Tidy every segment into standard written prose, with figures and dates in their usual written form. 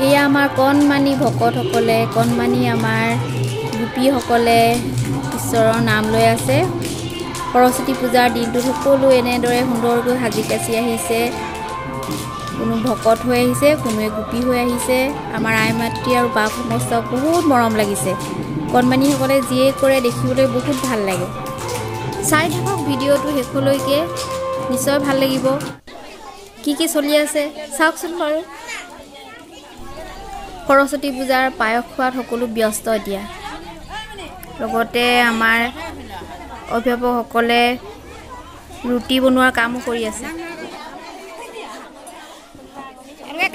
এয়া আমাৰ কণমানি ভকতসকলে, কণমানি আমাৰ গোপীসকলে ঈশ্বৰৰ নাম লৈ আছে। সৰস্বতী পূজাৰ দিনটোত সকলো এনেদৰে সুন্দৰকৈ সাজি কাচি আহিছে। কোনো ভকত হৈ আহিছে, কোনোৱে গোপী হৈ আহিছে। আমাৰ আই মাতৃ আৰু বাপ সমস্ত বহুত মৰম লাগিছে। কণমানিসকলে যিয়ে কৰে দেখিবলৈ বহুত ভাল লাগে। চাই থাকক ভিডিঅ'টো শেষলৈকে, নিশ্চয় ভাল লাগিব। কি কি চলি আছে চাওকচোন বাৰু। সৰস্বতী পূজাৰ পায়স খোৱাত সকলো ব্যস্ত এতিয়া। লগতে আমাৰ অভিভাৱকসকলে ৰুটি বনোৱাৰ কামো কৰি আছে।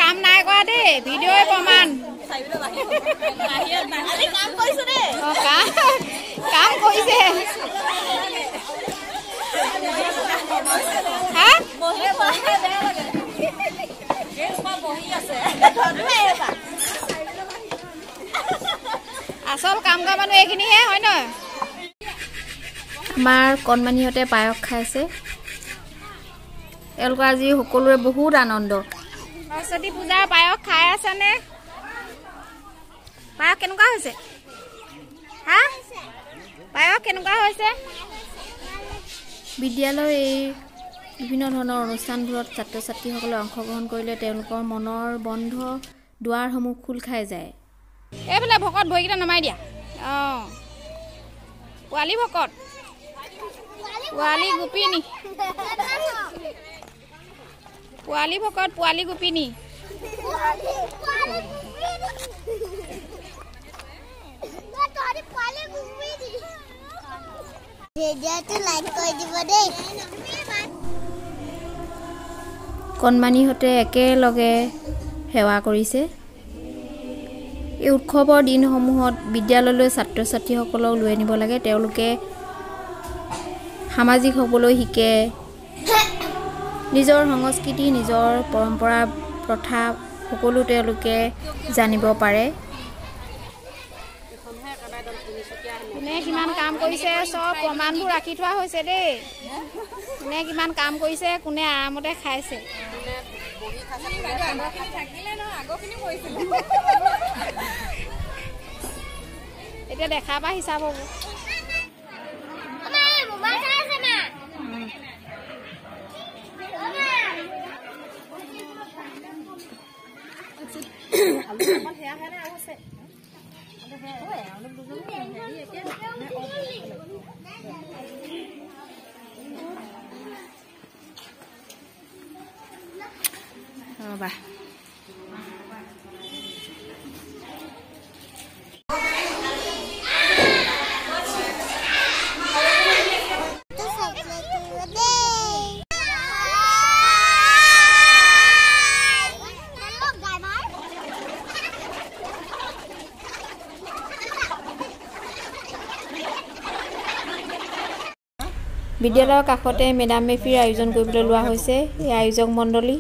কাম নাই কৰা দেই, ভিডিঅ'ই প্ৰমাণ। কাম কৰিছে। আচল কাম কৰা মানুহ এইখিনিহে হয় নহয়? আমাৰ কণমানিহঁতে পায়স খাইছে। তেওঁলোকৰ আজি সকলোৰে বহুত আনন্দ। সৰস্বতী পূজাৰ পায়স খাই আছেনে? পায়স কেনেকুৱা হৈছে? হা, পায়স কেনেকুৱা হৈছে? বিদ্যালয়ৰ এই বিভিন্ন ধৰণৰ অনুষ্ঠানবোৰত ছাত্ৰ ছাত্ৰীসকলে অংশগ্ৰহণ কৰিলে তেওঁলোকৰ মনৰ বন্ধ দুৱাৰসমূহ খোল খাই যায়। এইফালে ভকত ভৰিকেইটা নমাই দিয়া। অঁ, পোৱালি ভকত, পোৱালি গোপিনী, পোৱালি ভকত, পোৱালি গোপিনী। কণমানিহঁতে একেলগে সেৱা কৰিছে। এই উৎসৱৰ দিনসমূহত বিদ্যালয়লৈ ছাত্ৰ ছাত্ৰীসকলক লৈ আনিব লাগে। তেওঁলোকে সামাজিক হ'বলৈ শিকে, নিজৰ সংস্কৃতি, নিজৰ পৰম্পৰা, প্ৰথা সকলো তেওঁলোকে জানিব পাৰে। কোনে কিমান কাম কৰিছে চব প্ৰমাণবোৰ ৰাখি থোৱা হৈছে দেই। কোনে কিমান কাম কৰিছে, কোনে আৰামতে খাইছে। এতিয়া দেখা পা হিচাপ হ'ব। ৰ'বা, বিদ্যালয়ৰ কাষতে মেডাম মেফিৰ আয়োজন কৰিবলৈ লোৱা হৈছে। এই আয়োজক মণ্ডলী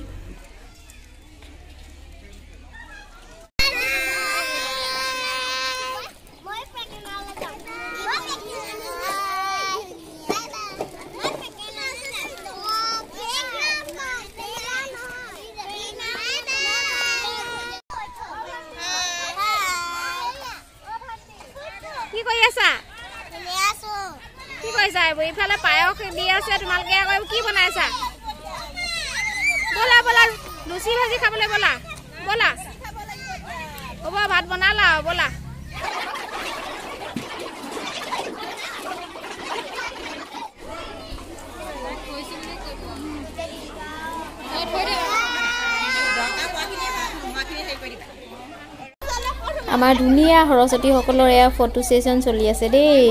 কি কৰি আছা? কি কৰিছা? এইবোৰ ইফালে পায়স দি আছে, তোমালোকে আকৌ কি বনাইছা? ব'লা ব'লা, লুচি ভাজি খাবলৈ ব'লা ব'লা। হ'ব, ভাত বনালা আৰু ব'লা। আমাৰ ধুনীয়া সৰস্বতীসকলৰ এয়া ফটো ছেশ্যন চলি আছে দেই।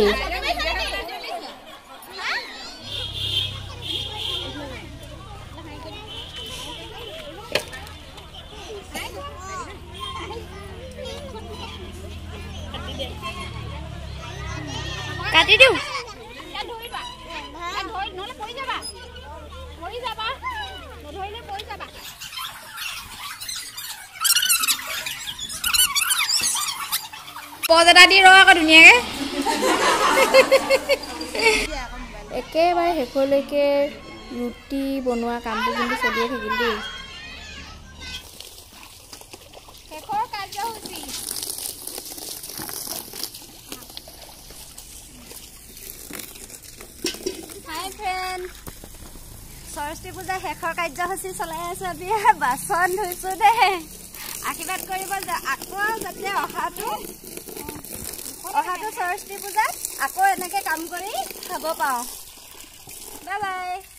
কাটি দিওঁ। পজ এটা দি ৰ আকৌ ধুনীয়াকে। একেবাৰে শেষলৈকে ৰুটি বনোৱা কামটো কিন্তু চলিয়ে থাকিল দেই। সৰস্বতী পূজাৰ শেষৰ কাৰ্যসূচী চলাই আছো আমি। বাচন ধুইছো দেই। আশীৰ্বাদ কৰিব যে আকৌ যাতে অহাটো সৰস্বতী পূজাত আকৌ এনেকে কাম কৰি খাব পাওঁ। Bye bye.